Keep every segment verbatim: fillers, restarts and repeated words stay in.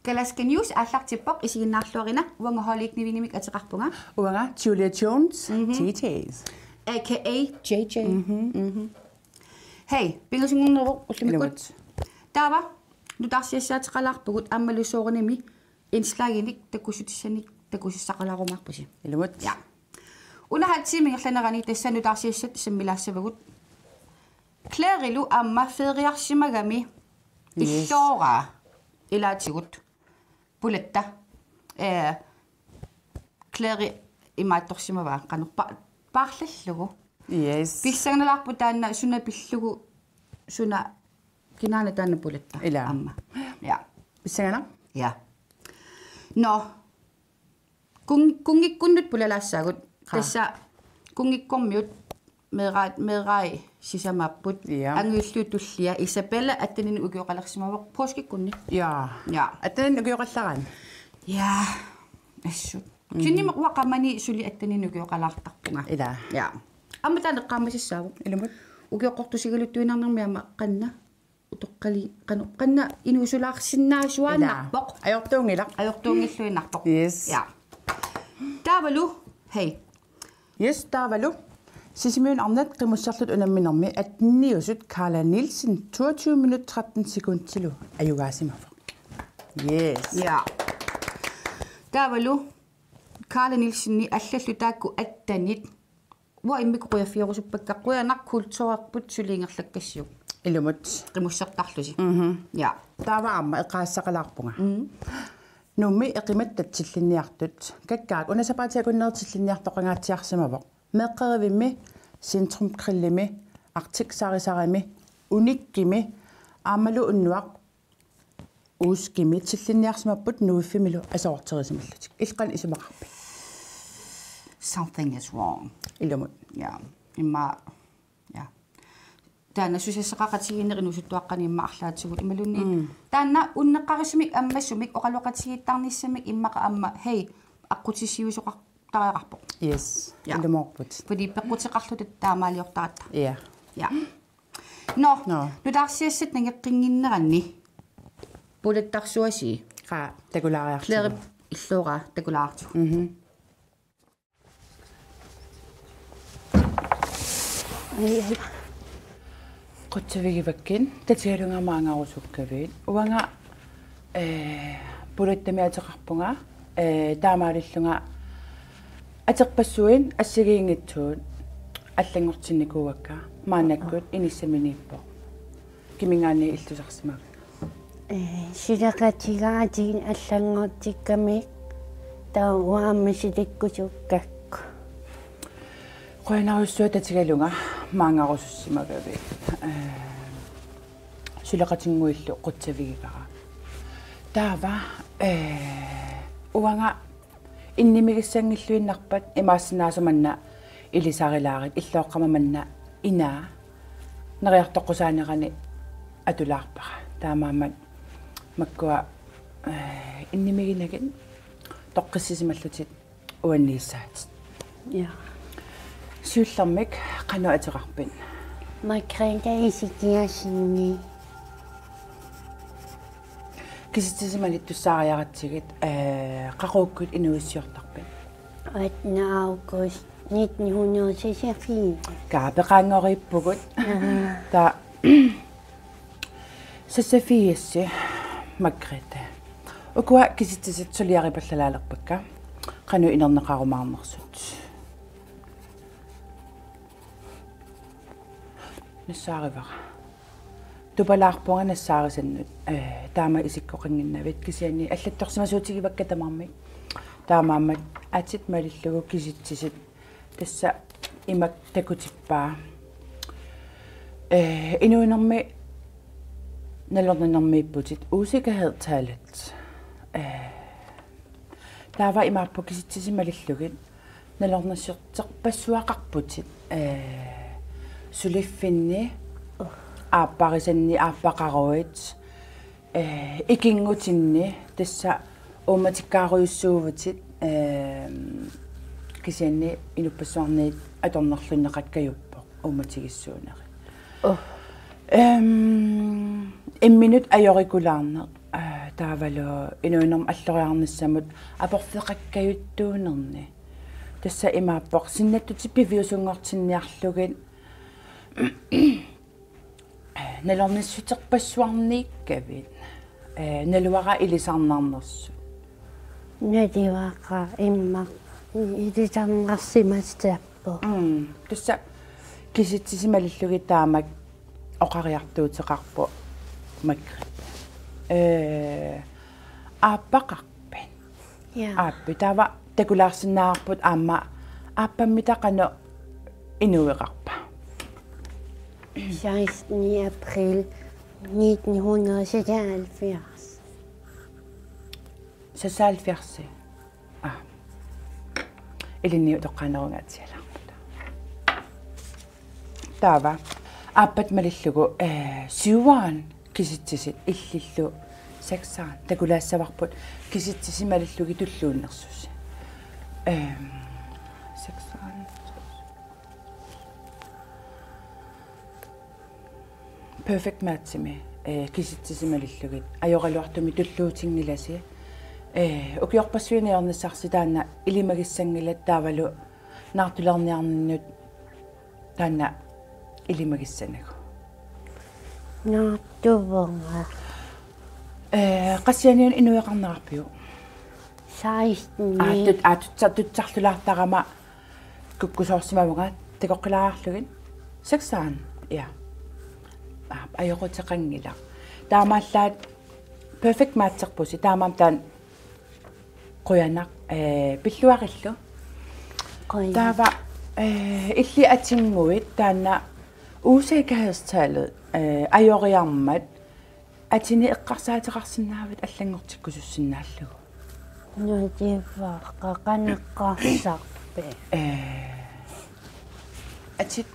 Kalaska News aallartippoq, isiginnaarluarina, uanga Holly Knivinimik ateqarpunga. Uanga Julia Jones, Mhm. T Js. A K A J J. Mhm. Mhm. Hej, pingasunngorneruvoq ullumikkut. Ilumut. Taava, nutaarsiassaateqalaarpugut aammalu soorunami indslaginik takussutissanik takusassaqalaarumaarpusi. Ilumut. Ja. Una halv time ingerlanerani tassa nutaarsiassat sammilaassavagut. Clairelu aamma feeriarsimagami Yes. illooraa ilaatigut. Pulatta. Eh, Claire imaattorsimavaa qanorpa paarlallugu. Yes. Pissanganalaarpoq taanna suna pillugu suna kinaana taanna pulatta. Ila. Aamma. Ja. Pissanganaq? Ja. Nå. Kun-, kunngikkunnut pulalaassaagut. Qa. Tassa kunngikkormiut meeraat, meerai sisamaapput. Ja. Angujulliup tullia Isabella atteninik ukioqalersimavoq påskekkunni. Ja. Ja. Atteninik ukioqallaraanni. Ja. Assut. Mhm. Kisianni uanga qamani suli atteninik ukioqalaartarpunga. Ila. Ja. Aamma taanna eqqaamasassaavoq. Ilumut. Ukioqqortusigaluttuinnarnermi aamma qanna utoqqali-, qano-, qanna inuusulaarsinnaasuaannarpoq. Ila. Ajortuunngilaq. Ajortuunngilluinnarpoq. Yes. Ja. Taavalu, hej. Yes, taavalu. Sisimiuni arnat qimusserluta unamminermi atteniusut Karla Nielsen toogtyve minut tretten sekundilu ajugaasimavoq. Yes. Ja. Taavalu Karla Nielsenip allallu taakku attenit. Uanga immikkut qujaffigerusuppakka, qujanaq kulturerput suli ingerlakkassiuk. Ilumut. Qimussertarlusi. Mhm. Ja. Taava aamma eqqaassaqalaarpunga. Mhm. Nuummi eqimattat tillinniartut. Kakkaak una sapaatip akunneri tillinniartoqangaatsiarsimavoq. Meeqqerivimmi, Centrum Grillimi, Arctic Sarisarimi, Unikkimi, aammalu unnuaq Uuskimi tillinniarsimapput Nuuffimilu aserorterisimallutik. Illit qanoq isumaqarpit? Something is wrong. Ilumut. Ja. Immaqa, ja. Taanna susassaqaqatigiinneq inuusuttuaqqani immaqa arlaatigut imaluunniit. Mm. Taanna unneqqarisumik ammasumik oqaloqatigiittarnissamik immaqa aamma, hej, aqqutissiuisoqartariaqarpoq. Yes. Ja. Ilumoorput. Fordi peqquteqarluta taamaaliortaratta. Ja. Ja. Nå, Nå. Nutaarsiassat nangeqqinnginneranni. Pulattarsuasii. Qaa, takulaariartigu. Claire illooraa takulaariartigu. Mhm. Ai, ai. Qutsavigivakkit, tatigalunga maanngarusukkavit. Uanga, eh, pulattami ateqarpunga, eh, taamaalillunga aterpassuit assigiinngitsut allanngortinnikuuakka maannakkut inissaminiippoq. Kiminngaanniit illusarsimavit? Eh, suleqatigaatigut allanngortikkamik taava uanga aamma sulikkusukkakku. Qujanarsuaq tatigalunga maanngarusussimagavit. Eh, suleqatinnguillu qutsavigivara. Taava, eh, uanga innimigissanngilluinnarpat imaassinnaavoq manna ilisarilaarit, illooqqama manna inaa neriartoqqusaanerani atulaarpara. Taamaammat makkua, eh, innimiginagit toqqissisimallutit uanniissaatit. Ja. Siullermik qanoq ateqarpit? Margrethe Ezekiassenimik. Kisitsisit malittussaariaratsigit, eh, qaqugukkut inuuissiortarpit? Attende august nitten hundrede og seksogfirs. Kaa, peqaanngoriippugut. Aha. Taava Seksogfirs, Margrethe. Ukua kisitsisit suliaripallalaalerpakka. Qanoq inerneqarumaarnersut. Nassaarivara. Tupalaarpunga nassaarisannut. Eh, taama isikkoqannginnavit kisianni allattorsimasuutigivakka tamarmik. Taamaammat atit malillugu kisitsisit tassa imak takutippaa. Eh, inuunermi nalorninermiipputit, usikkerhedstallet. Eh, taava imaappoq kisitsisit malillugit nalornissorterpassuaqarputit, eh, suliffinni, aapparisanni, aappaqaruit, eh, ikinngutinni tassa uummatikkaarusussuuvutit, eh, kisianni inuppassuarnit atornerlunneqakkajuppoq uummatigissuunerit. Oh. Ehm, imminut ajorikulaarneq, eh, Taavalu inuunermi alloriarnissamut aporfeqakkajuttuunerni. Tassa imaappoq sinnattutit piviusunngortinniarlugit nalornissuterpassuarniikkavit, eh, naluara ilisarnarnersut. Naluara immaqa ilisarnarsimassappoq. Mm, tassa kisitsisit malillugit taamak oqariartuuteqarpoq Margrethe. Eh, aappaqarpit? Ja. Aappi, taava takulaarsinnaavarput aamma aappammita qanoq inueqarpa? Sekstende april nitten hundrede seksoghalvfjerds. Seksoghalvfjerds. Ah. Ilinniutoqqaanerungaatsialaarput. Taava aappat malillugu, eh, syveren kisitsisit illillu sekseren takulaassavarput kisitsisit malillugit tulluunnersusi. Ehm, sekseren. Perfect matchimi, eh, kisitsisit malillugit ajoraluartumik tulluutinngilasi. Eh, ukiorpassuit najornissarsi taanna ilimagissanngilat taavalu naartulerniarninnut taanna ilimagissanagu. Naartuvunga. Eh, qassianiuna inueqarnerarpiuk? Sekstende. Aa, tut-, aa, tutsa-, tutsarlulaartarama kukkusoorsimavunga takoqqilaarlugit. Sekseren, ja. Aa, ajoquteqanngilaq. Taamaallaat perfect matcherpusi, taamaammat taanna qujanaq, eh, pilluarillu. Qujanaq. Taava, eh, illit atinnguit taanna usikkerhedstallet, eh, ajoriarmat atini eqqarsaateqarsinnaavit allanngortikkusussinnaallugu. Naluara qanoq eqqarsarpit? Eh, atit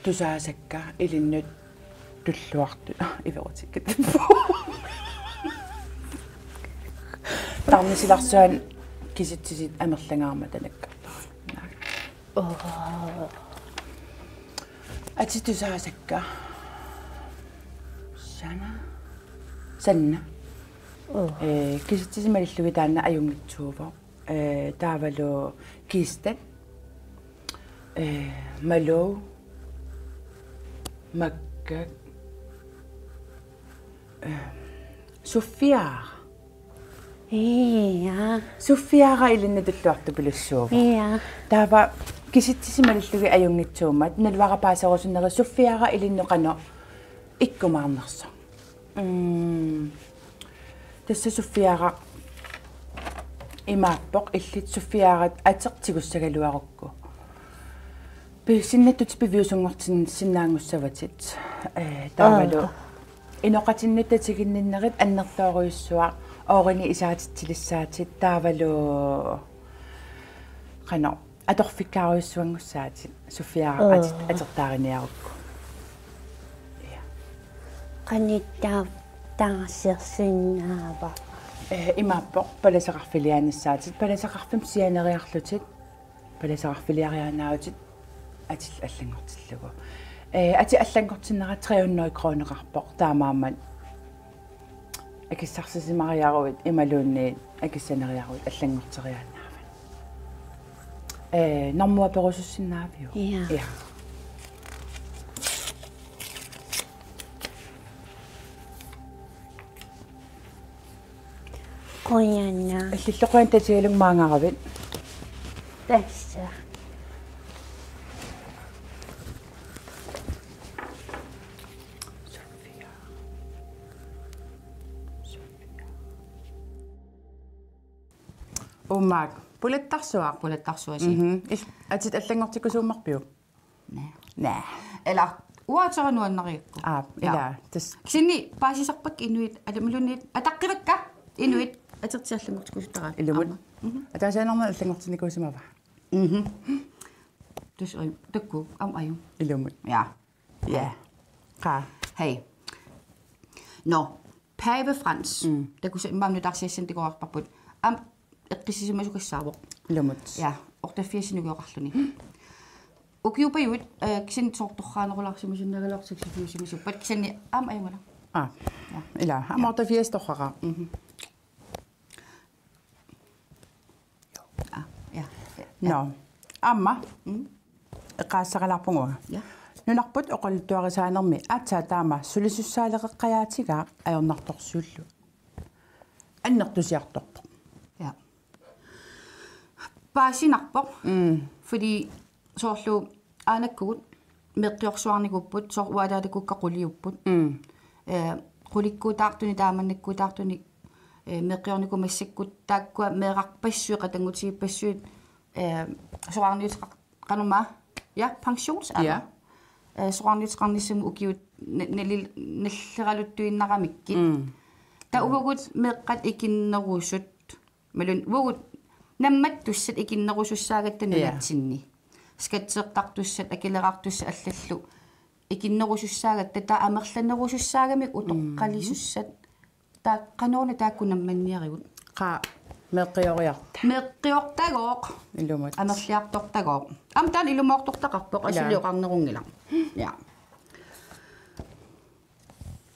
tusaasakka ilinnut tulluartut. Iverutikka. Tarnisilarsuaq kisitsisit amerlangaarmata nakkartarput. Oh. Atit tusaasakka. Sanna. Sanna. Oh. Eh, kisitsisit malillugit taanna ajunngitsuuvoq. Eh, taavalu Kiistat. Eh, Malou. Makkak. Eh, Sofia. Ia. Sofia ilinnut tulluartupilussuuvoq. Ia. Taava kisitsisit malillugit ajunngitsuummat naluara paaserusunnerit Sofia ilinnut qanoq ikkumaarnersoq. Mm. Tassa Sofia imaappoq illit Sofia ateq tigussagaluarukku. Pi-, sinnattutit piviusunngortinniarsinnaassavatit. Eh, taavalu. Aa. Inoqatinnut tatiginninnerit annertoorujussuaq, oorinik isaatitsilissaatit taavalu qanoq atorfikkaarujussuanngussaatit Sofia. Aa. Atit-, atertaariniarukku. Ja. Qanitta taarsersinnaava? Eh, imaappoq palaseqarfiliaanissaatit, palaseqarfimmik sianeriarlutit. Palaseqarfiliariaannaavutit atit allanngortillugu. Eh, atit allanngortinnera tre hundrede kroneqarpoq, taamaammat akissarsisimariaruit imaluunniit akissaneriaruit allanngorteriaannaavat. Eh, normua perusussinnaaviuk? Ja. Ja. Qujanaq. Illillu qujanaq tatigalugit maangaravit. Tassa. Sofia. Sofia. Uummaak, pulattarsuaq. Pulattarsuasi. Mhm. Il-, atit allanngortikkusuummarpiuk? Naa. Naa. Ila, uatsara nuannarigakku. Aa, ja. Ila, tas- Kisianni paasisarpakka inuit, alamilunniit, ataqqivakka inuit, atertiallanngortikkusuttaraat. Ilumut. Aamma. Mhm. Ataasiaannarmik allanngortinnikuusimava? Mhm. Tus oi, takku, am aju. Ilumut. Ja. Ja. Qaa. Hej. Nå, Pave Frans. Mm. Takusa immaqa nutaarsiassanik takoreerparput. Aamma eqqissisimasukassaavoq. Ilumut. Ja, otteogfirsini ukioqarluni. Ukiupajuit, eh, kisianni soorlu torraanerulaarsimasinnaagaluartoq seksogfirsimasuppat kisianni aamma ajunngilaq. Aa. Ja. Ila, aamma otteogfirs torraqaaq. Mhm. Nå, aamma. Mm. Eqqaassaqalaarpunga. Ja. Nunarput oqaluttuarisaanermi aatsaat taama sulisussaaleqeqqajaatigaa ajornartorsiullu annertusiartorpoq. Ja. Paasinarpoq. Mm. Fordi soorlu aanakkugut meeqqiorsuarnikuupput, soorlu uanga ataatakukka quliupput. Mm. Eh, qulikkuutaartunik taamannakkuutaartunik, eh, meeqqiornikuupput massakkut taakkua meerarpassuit, qatanngutigippassuit, eh, soraarniuteqar-, qanormaa, ja, pensionsalder. Ja. Eh, soraarniuteqarnissamut ukiut na-, nalil-, nalleraluttuinnaramikkit. Mm. Taava uagut meeqqat ikinnerusut, imaluunniit uagut nammattussat ikinnerusussaagatta, ja, nunatsinni. Skatsertartussat, akilerartussat allallu ikinnerusussaagatta, taava amerlanerusussaagamik utoqqalisussat. Mm. Taava qanoruna taakku nammanniarigut? Qaa, meeqqioriarta. Meeqqiortagooq. Ilumut. Amerliartortagooq. Aamma taanna ilumoortortaqarpoq, ja, asuli oqarnerunngilaq. Ja.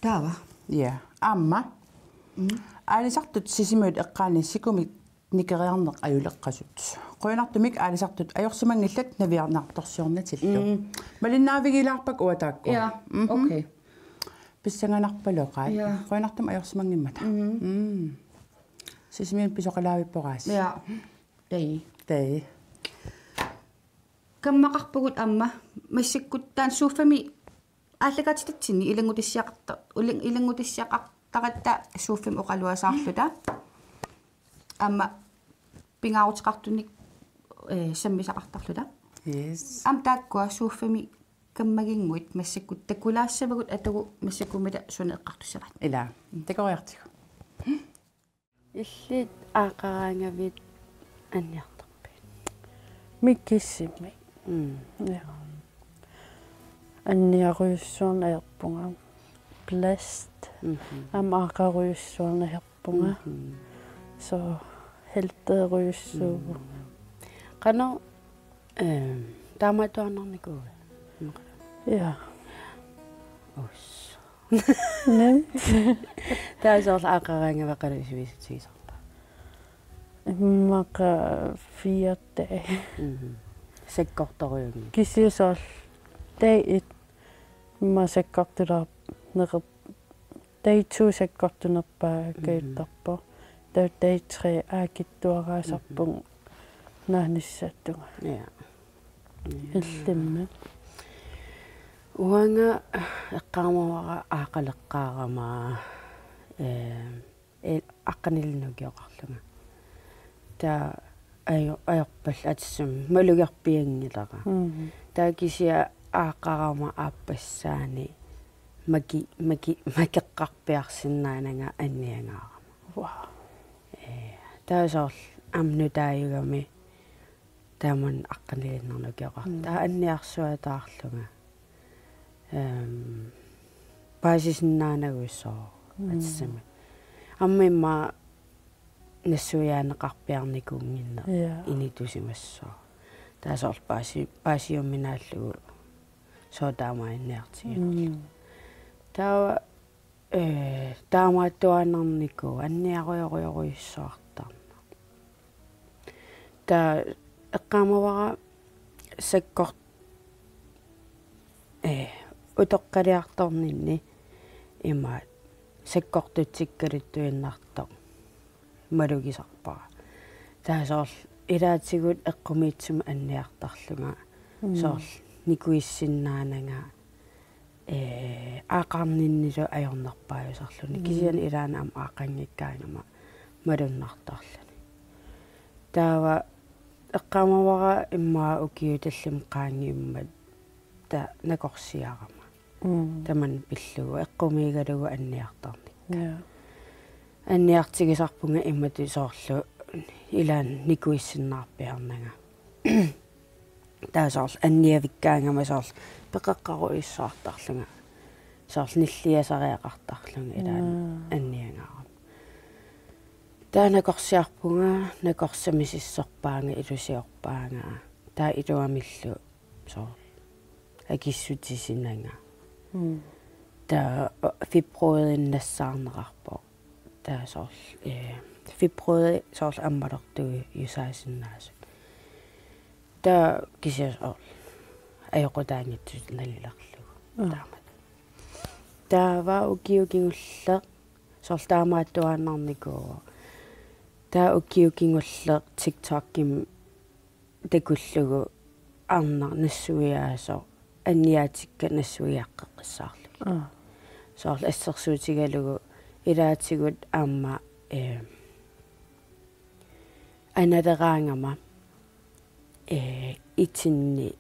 Taava. Ja, aamma. Mm. Aalisartut Sisimiut eqqaani sikumik nikeriarneq ajuleqqasut. Qujanartumik aalisartut ajorsimanngillat navianartorsiornatillu. Mm. Malinnaavigilaarpakka uanga taakku. Ja, mhm, okay. Pissanganarpaloqaat. Ja. Qujanartumik ajorsimanngimmata. Mhm. Mm. Sisimiunut pisoqalaavippoq aasiit. Ja. Taava. Taava. Kammaqarpugut aamma massakkut taanna soffami aallakaatitatsinni ilanngutassiaqarta-, uling-, ilanngutassiaqartaratta soffami oqaluasaarluta. Aamma pingaaruteqartunik, eh, sammisaqartarluta. Yes. Aamma taakkua soffami kammaginnguit massakkut takulaassavagut atagu massakkumita suna eqqartussavaat. Ilaa. Takoriartigu. Illit aaqqaraangavit anniartarpit? Mikisimi. Mm. Ja. Anniarujussuarneq ajorpunga. Blessed. Mhm. Aamma aaqqarujussuarneq ajorpunga. Mhm. Så heldigrujussuuvoq. Mm. Qanoq, eh, taamaattuaannarnikuuit? Ja. Us. Nemt. Taava soorlu aaqqaraangavit qanoq isuisutigisarpa? Immaqa fire dage. Mhm. Sakkortorujummik. Kisianni soorlu dag et immaqa sakkortulaarneq, dag to sakkortunerpaakajuttarpoq. Mhm. Taava dag tre aakitsuaraasarpunga, mhm, naanissattunga. Ja. Illimmi. Uanga eqqaamavara aaqqaleqqaarama, eh, eh, aqqanilinnik ukioqarlunga. Taava ajo-, ajorpallat atisum malugerpianngilara. Mhm. Taava kisianni aaqqarama aappassaani maki-, maki-, makeqqarpiarsinnaananga anniangaarama. Wow. Eh, taava soorlu aamma nutaajugami taamani aqqanilinnik ukioqarlunga. Mm. Taava anniarsuataarlunga. Ehm, paasisinnaanagu soorlu, mm, atisami. Aamma immaqa nassuiaaneqarpiarnikuunnginneq, ja, initusimassaaq. Taava soorlu paasi-, paasiuminaallugu soorlu taama anniartigilerlugu. Mm. Taava, eh, taamaattuaannarnikuuvoq anniarujorujorujussuartarneq. Taava eqqaamavara sakkort-, eh, utoqqaliartorninni imaat sakkortutsikkaluttuinnartoq malugisarpara. Taava soorlu ilaatigut eqqumiitsumik anniartarlunga, mm, soorlu nikuissinnaananga, eh, aaqqarninnilu ajornerpaajusarluni. Mm. Kisianni ilaanni aamma aaqqanngikkaangama malunnartarluni. Taava eqqaamavara immaqa ukiut tallimat qaangiummat taava nakorsiarama. Mm. Tamanna pillugu eqqumiigalugu anniartarnikka. Ja. Anniartigisarpunga imatut soorlu ilaanni nikuissinnaarpiarnanga. Taava soorlu anniavikkaangama soorlu peqeqqarujussuartarlunga. Soorlu nilliasariaqartarlunga ilaanni, mm, anniangaarama. Taava nakorsiarpunga, nakorsaq misissorpaanga, ilusiorpaanga. Taava iluamillu soorlu akissutisinanga. Mm. Taava fibroidinik nassaarneqarpoq. Taava soorlu, eh, fibroidi soorlu ammalortuujusaasinnaasut. Taava kisianni soorlu ajoqutaanngitsunik nalilerlugu. Aa. Taamatut. Taava ukioq kingulleq soorlu taamaattuaannarnikuuvoq. Taava ukioq kingulleq TikTokimi takullugu arnaq nassuiaasoq anniaatikka nassuiaqqeqqissaarlugit. Aa. Soorlu assersuutigalugu ilaatigut aamma, eh, analeraangama, eh, itinni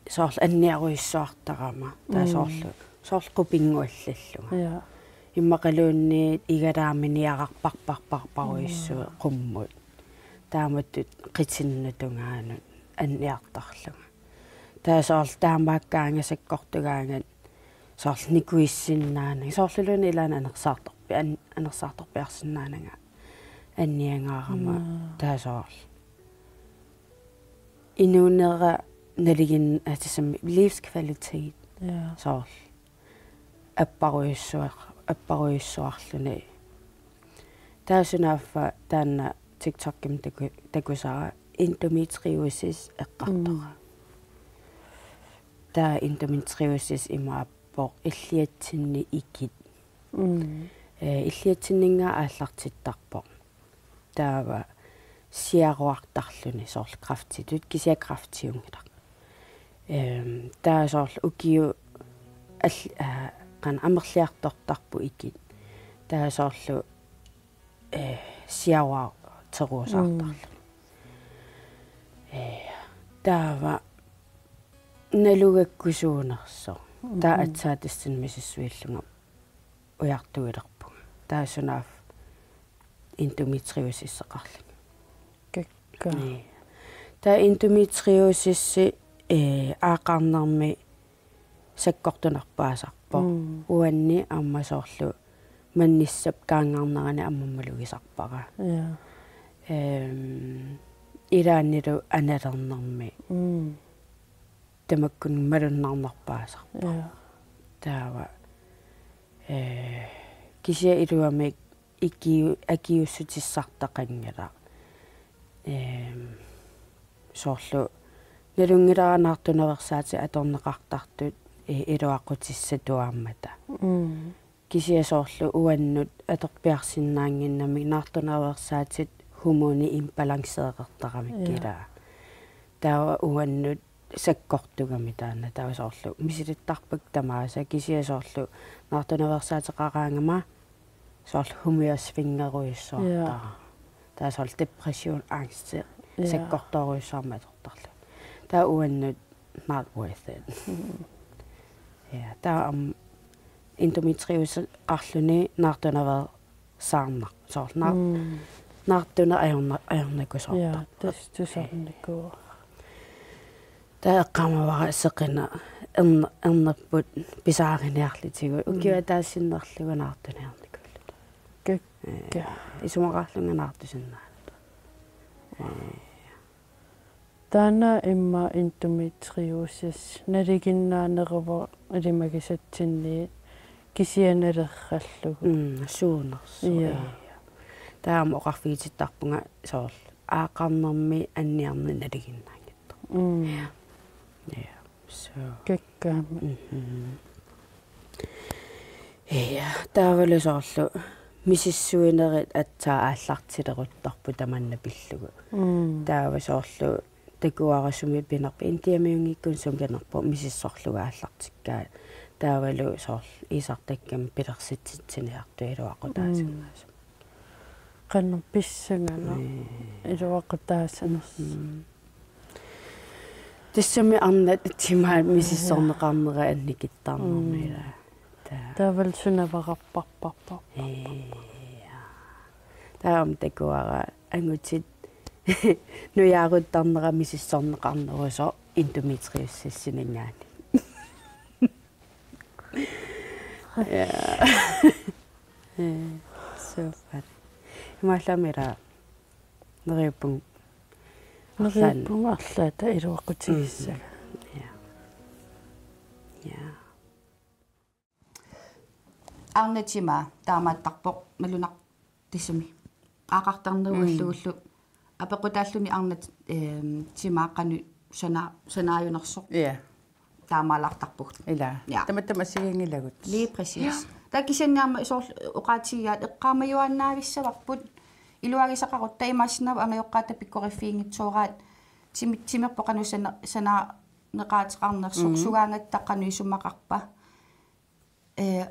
soorlu anniarujussuartarama. Taava Mm. soorlu, soorlu qupinnguallallunga. Ja. Immaqaluunniit igalaaminiararparparparparujussuit Mm. qummut. Taamatut qitinnut tungaanut anniartarlunga. Taava soorlu taamaakkaangat sakkortugaangat soorlu nikuissinnaananga. Soorluluunniit ilaanni anersaartorpi-, an-, anersaartorpiarsinnaananga anniangaarama. Mm. Taava soorlu inuunera nalugin-, aa, tassami livskvalitet. Ja. Soorlu apparujussuar-, apparujussuarluni. Taava sunaaffa taanna TikTokimi taku-, takusara endometriosis eqqartoq. Mm. Taava endometriosis imaappoq illiatsinni ikit. Mm. Eh, illiatsinninngaanniit aallartittarpoq. Taava siaruartarluni soorlu kræftitut, kisianni kræftiunngilaq. Ehm, taava soorlu ukiut al-, aa, qanoq amerliartortarput ikit. Taava soorlu, eh, siaruarteruusaartarluni. Mm. Eh, taava nalugakku suunersoq. Taava Mm. aatsaat tassani misissuillunga ujartuilerpunga. Taava sunaaffa endometriosiseqarluni. Kakkaak. Nii. Taava endometriosisi, eh, aaqarnermi sakkortunarpaasarpoq. Mm. Uanni aamma soorlu mannissap kaanngarnerani aamma malugisarpara. Ja. Ehm, ilaannilu analernermi. Mm. Tamakkuninnga malunnarnerpaasarpoq. Ja. Taava, eh, kisianni iluamik iki-, akiuussutissartaqanngilaq. Ehm, soorlu nalunngilara naartunaveersaatit atorneqartartut, eh, iluaqutissatuaammata. Mm. Kisianni soorlu uannut atorpiarsinnaannginnamik naartunaveersaatit hormoni imbalanceerertaramik Ja. ilaa. Taava uannut sakkortugami taanna, taava soorlu misilittarpakka tamaasa, kisianni soorlu naartunaveersaateqaraangama soorlu humørsvingerujussuartarami. Ja. Taava soorlu depression, angst, Ja. sakkortoorujussuarmik atortarluni. Taava uannut not worth it. Mm. Ja, taava aamma endometrioseqarluni naartunaveersaarnaq. Soorlu naar-, Mm. naartuneq ajorna-, ajornakusoortarpoq. Ja, tassa tusarnikuuara. Taava eqqaamavara seqineq erne-, ernerput pisaariniarlutigu. Mm. Ukiup ataatsip sinnerlugu naartuniarnikuulluta. Kakkaak. Eh, isumaqarlunga naartusinnaalluta. Eh. Taanna immaqa endometriosis nalinginnaaneruvoq ilimagisatsinniit kisianni nalerrallugu. Mm, suunersoq, Ja. eh. Taava aamma oqarfigitittarpunga soorlu aaqarnermi anniarneq nalinginnaanngitsoq. Mm. Ja. So. Kakkaak aamma. Mhm. Ja, taavalu soorlu misissuinerit aatsaat aallartileruttorput tamanna pillugu. Mm. Taava soorlu takuara sumi pinerpoq, Indiamiunngikkunik sumi pinerpoq, misissorlugit aallartikkaat. Taavalu soorlu iisartakkami pilersitsitsiniartut iluaqutaasinnaasut. Mm. Qanoq pissanganaq Mm. iluaqutaasanersoq. Mm. Tassami arnat timaat misissorneqarnera annikittarnermi Mm. ilaa. Taava. Taavalu sunavararparparpar. Ja. Taava aamma takuara angutit nujaaruttarnera misissorneqarnerusoq endometriosisininngaanniit. Ja. Eh, super. Imaallaat ilaa neriuppunga. Neriuppunga arlaata iluaqutigissagaat. Mm. Ja. Ja. Arnat timaat taamaattarpoq, nalunar-, tassami. Aaqartarnerup Mm. allugullu apeqqutaalluni arnat, ehm, timaat qanoq sana-, sanaajunersoq. Ja. Taamaalaartarpugut. Ila. Ja. Tamatta assigiinngilagut. Lige præcis. Ja. Taava kisianni aamma soorlu oqaatigigaat eqqaamajuaannavissavarput iluarisaqarutta imaassinnaavoq angajoqqaata pikkoriffiginngitsooraat timi-, timerput qanoq sana-, sanaaneqaateqarnersoq. Mhm. Sugaangatta qanoq isumaqarpa. Eh,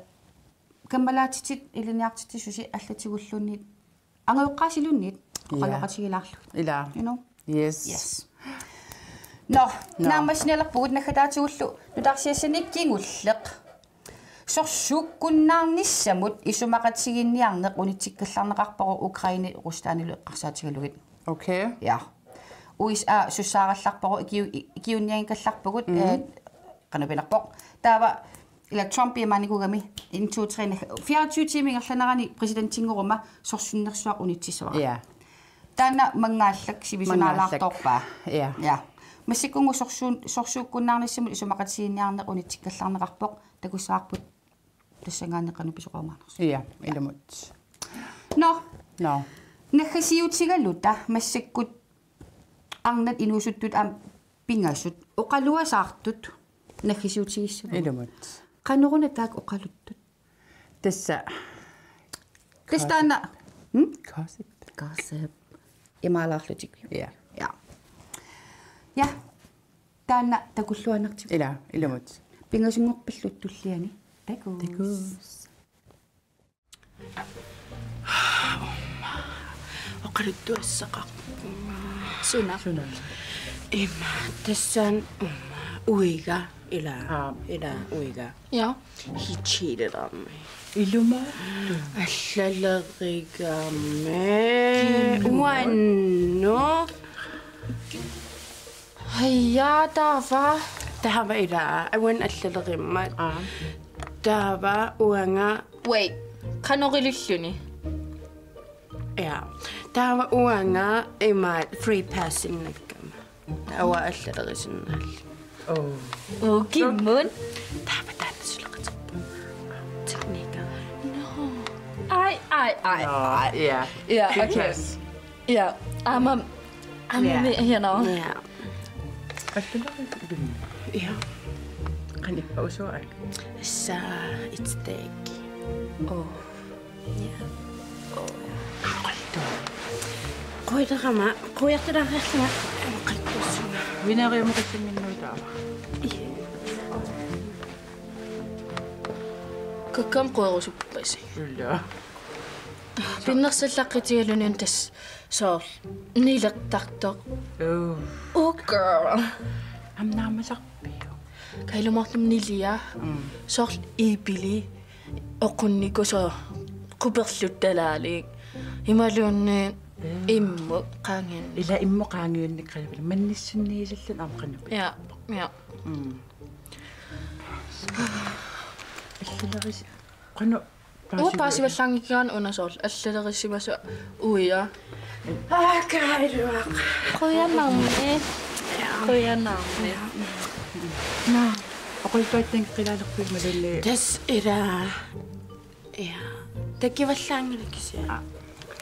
kammalaatitit ilinniartitit susi allatigulluunniit angajoqqaasiluunniit. Ja. Oqaloqatigilaarlugit. Ila. You know? Yes. Yes. Nå, nå. Naammassinialerpugut naggataatigullu nutaarsiassani kingulleq. Sorsuukkunnaarnissamut isumaqatigiinniarneq unitsikkallarneqarpoq Ukraine Ruslandilu eqqarsaatigalugit. Okay. Ja. U S A sussaarallarpoq ikiu-, ikiunnianngikkallarpugut, mhm, eh, qanoq pinerpoq. Taava ila Trump imaanikuugami en to tre fireogtyve timer ingerlanerani præsidentinngoruma sorsunnersuaq unitsissavara. Ja. Taanna mangaallak sivisunaalaartorpaa. Ja. Ja. Massakkut sorsuun-, sorsuukkunnaarnissamut isumaqatigiinniarneq unitsikkallarneqarpoq takussavarput tassanngaanniit qanoq pisoqarumaarnersoq. Ja, ilumut. Nå, Nå. naggasiutigaluta massakkut arnat inuusuttut aamma pingasut oqaluasaartut naggasiutigissavat. Ilumut. Qanoruna taakku oqaluttut? Tassa. Tassa taanna. Hmm? Gossip. Gossip. Imaalaarlutik. Ja. Ja. Ja. Taanna takulluaannartigu. Ila, ilumut. Pingasunngorpillu tulliani. Takuss. Takuss. Oqaluttuassaqarpunga. Suna. Suna. Ima, tassani uma uiga ila. Aa. Ila uiga. Ja. He cheated on me. Ilumut. Allalerigami. Kimmut. Uannut. Hajaa taava. Taava ila. Uannut allalerimmat. Aa. Taava uanga. Wait. Qanoq ililluni? Ja. Taava uanga ima free passinnakkama. Taava allalerisinnaallugu. Oh. Oh, kimmut. Taava taanna suleqaterpunga. Tekniker. Ai, ai, ai, ai. Ja. Ja, okay. Because. Ja, aamma, aamma Ja. mi-, you know. Ja. Allalerigami. Ja. Qanippa usuak. Sa it's thick. Oh. Ja. Quilerama, quiartulaariarlunga. Qaltussunga. Vineriumuqissinninnut taava. Kakkam qorusuppasi. Ila. Pinnersallaqqitigaluni tassa soorlu nilertartoq. Oh. Oh girl. Am naamasarpiuk. Kailumoortum nilia. Mm. Soorlu iipili. Oqunniku soorlu kuperluttalaalik. Imaluunniit immut qaangiunneq. Ila immut qaangiunneq qanapila. Mannissunniilillun aamma qanapila. Ja, ja. Mm. Allalerisi-, qanoq Uu paasivallaanngikkaanni una soorlu allalerisimasoq uia. Aakaaruaq. Qujanarmi. Qujanarmi. Naa. Oqaluttuattaanngilaalerpit imaluunniit. Tassa ila. Ja. Takivallaanngilaq kisianni. Aa.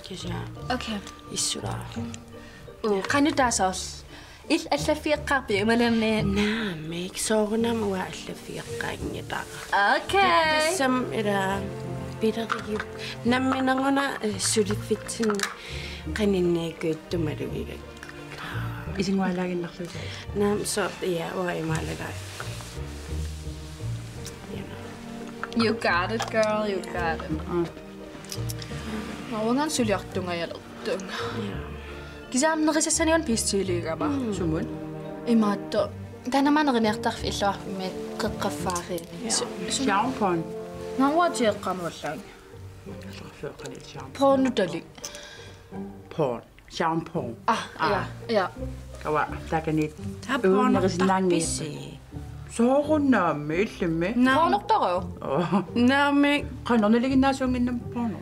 Kisianni. Okay. Issuraa. Uu, qanoq taava soorlu. Illit allaffigeqqaarpit imaluunniit? Naamik, soorunami uanga allaffigeqqaanngilaq. Okay. Tassami ila pilerigiuk. Nammineq una, eh, suliffitsinni qaninniikkuuttumik malugigakku. Isingualaaginnarlugu. Naamik, soorlu, ja, uanga imaalagaat. You know. You got it, girl, you got it. Mm. Uanga suliartungajalertunga. Ja. Kisianni nerisassanik una piistiiligama. Sumut? Imaattoq. Taanna neriniartarfik illuarfimmi qeqqaffaariini. Ja. Su-, su-, Shampoo. Naamik uanga tieqqamuallaanga. Allaqqaffeeqqani shampoo. Pornotalik. Porn. Shampoo. Ah, ja, ja. Kava, taakaniit. Taava Uunerisinnaanngii. Pornhubisi. Soorunami illimmi. Naam-, Pornortaruu? Oh. naamik. Qanoq naliginnaasuunnginnama porno.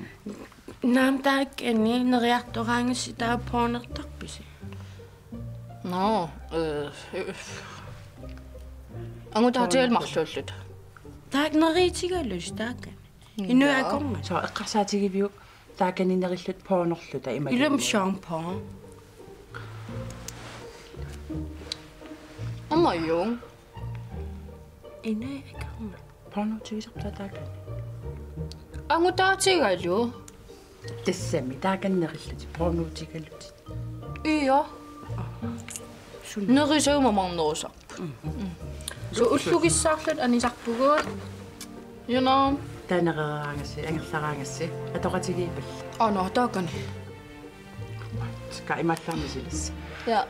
Naamik, taakani neriartoraangassi taava pornortarpisi. Nå, øh, øh. Angutaatigal marluulluta. Taakku neriutigalusi taakani. Ja. Inuit akorngat. Soorlu eqqarsaatigiviuk taakani nerilluta pornorluta imaluunniit. Ilumut shampoo. Amajuun. Ina ikama. Pornutigisarput taakani. Angutaatigalu. Tassami taakani nerillutit pornutigalutit. Ija. Sun. Nerisaguma marnerusarput. Mm. Suu ullugissaarluta anisarpugut. Juna. Tanereraangassi, angerlaraangassi. Atoqatigiippalli. Ano, taakani. Ska imallarmi silis. Ja.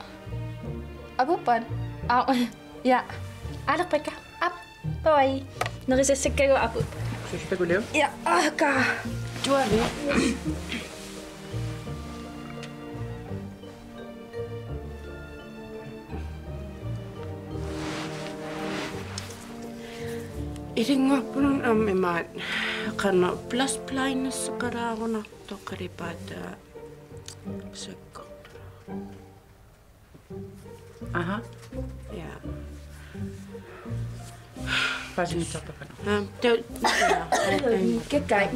Apuuppat. Au. Ja. Alerpakka. Ap. Bye. Nerisassakkagut apuuppat. Sustakuliu. Ja. Aka. Tuali. Ilinngorpunun aamma imaat qanoq plus blindness qalaarunartoq qalipaataa sakkortulaaru. Aha. Ja. Paasinnittarpakka. Aam, ta-, ja, aam. Kakkaak.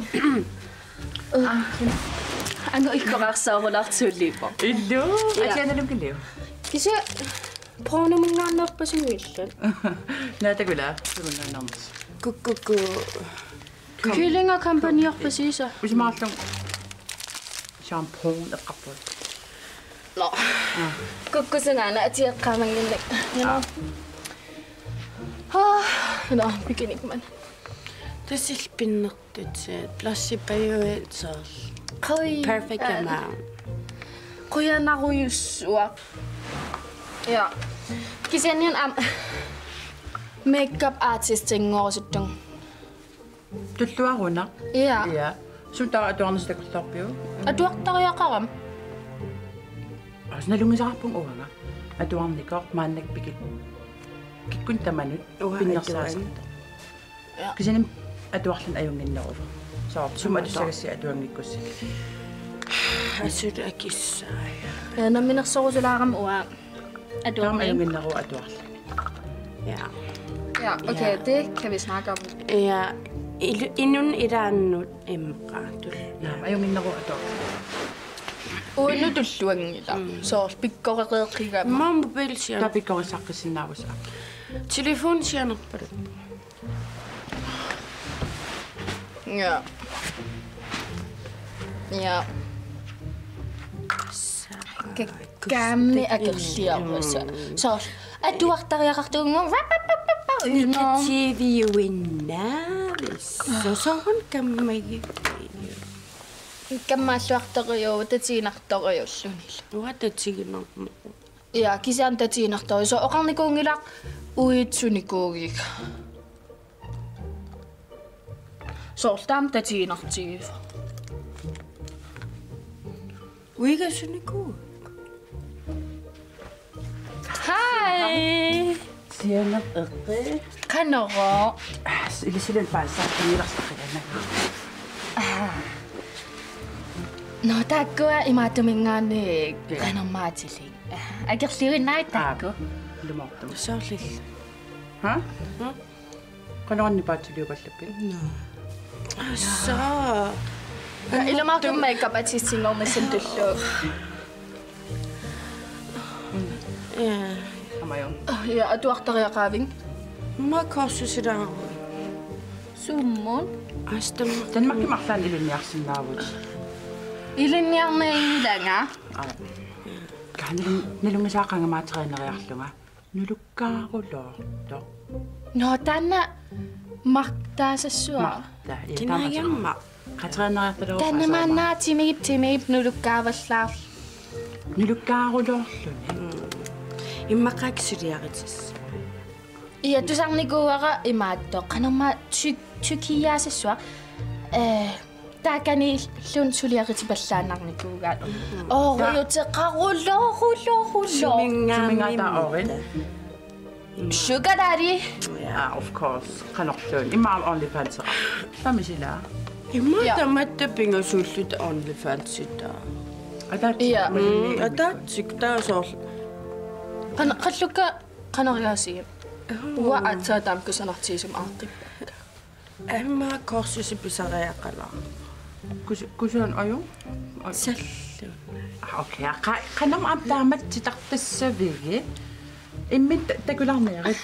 Aa. Anu ikkoqarsaarulaartuuliippoq. Illu. Ja. Atianalum kiliu. Kisianni pornominngaanneerpasinngillat. Natakula, pornominngaanneermas. Kukkukku. Kyllinga kampaniorpasiisa. Usimaarlung shampoo eqqarpoq. No. Aa. Kukkusungaana atieqqaamannginnak. Aa. Aa, no, pikinikman. Tasil pinnertut, blushipajuit soorlu. Qoi. Perfect amount. Qujanarujussuaq. Ja. Kisianni aamma makeup artistinngorusuttunga. Tulluaruna. Ja. Ja. Suut taava atuarnissaq takorloorpiuk? Atuartariaqarama. Aa, nalunngisaqarpunga uanga. Atuarnikoq maannakkut pikit. Kikkunnut tamanut. Uanga pinnersaasartoq. Atuan. Ja. Kisianni atuarluni ajunnginneruvoq. Soorlu sumut atussagassiuk atuanngikkussigit. Asut akissaajaa. Ja, namminersorusulaarama uanga. Taama atuarluni. Ajunnginneruvoq atuarluni. Ja. Ja, okay, ja. Det kan vi snakke om. Ja, ilu-, inunnut ilaannut immaqa tullu. Ja, ajunnginneruvoq atuarluni. Uannut tulluanngilaq. Mm. Soorlu pikkorereeqigama. Aamma mobilsian. Taava pikkorissaqqissinnaavasi. Telefoni sianerpaluppoq. Ja. Ja. Kakkaammi akerliarusa. Soorlu atuartariaqartuunnguuvoq. Nika T V-uinnaavis. Soorlu kammagi. Kammaalluartoriu, tatiginartoriullunilu. Uanga tatiginarneruvoq. Ja, kisianni tatiginartorujuk. Soorlu oqarnikuunngilaq uiitsunikuugik. Soorlu taama tatiginartigivoq. Uigasunikuugik. Hej. Sianeq eqqi. Qanoq? Aa, s-, ilissilu paasisaqqinngilarsiqqilaannagu. Aa. Nå, taakkua imaattuminngaanniit qanormaatilik. Akerliuinnaarit taakku. Aa, ilumoortumik. Soorlillu. Ha? Hm? Qanormi paatsiliupallappit? Nå. Assa. Ja, ilumoortumik makeup artistinngornissamut tulluuk. Ja. Amajuun. Ja, atuartariaqaavit? Aamma kursusilaaruit. Sumut? Astamma. Danmarkimi arlaannik ilinniarsinnaavutit? Ilinniarnianngilanga. Aa. Kaa nalun-, nalunngisaqaanga aamma træneriarlunga. Nulukkaarulortoq. Nå, taanna Martha-sassuara. Martha, ja, taama. Kinaagami? Qaa træneriartalerpara. Taanna maanna timip, timip nulukkaavallaar-. Nulukkaarulorluni. Mm. Immaqa suliaritissavara. Ja, tusarnikuuara imaattoq. Qanormaa Ty-, Tyrkiaasassuaq. Eh, taakaniilluni suliaritipallaannarnikuugaat. Mm. Ooriuteqarulorulorulor. Suminngaanniit. Suminngaanniit oori. Sugar daddy. Ja, of course. Qanorluunniit. Immaqa OnlyFans. Taama sila. Immaqa. Ja. Tamatta pingasuulluta OnlyFansita. Ataatsik. Ja. Mm, ataatsik taava soorlu. Qan-, qallukka qanoriaasigit. Uanga aatsaat taama kusanartigisumik aaqqippunga. Aamma kursusi pisariaqalaarpoq. Kus-, kusanaq ajunngi? Aj-. Salluunniit. Ah, okay. Qa-, qanormi aamma taama titartassavigit? Immiit ta-, takulaarniarit.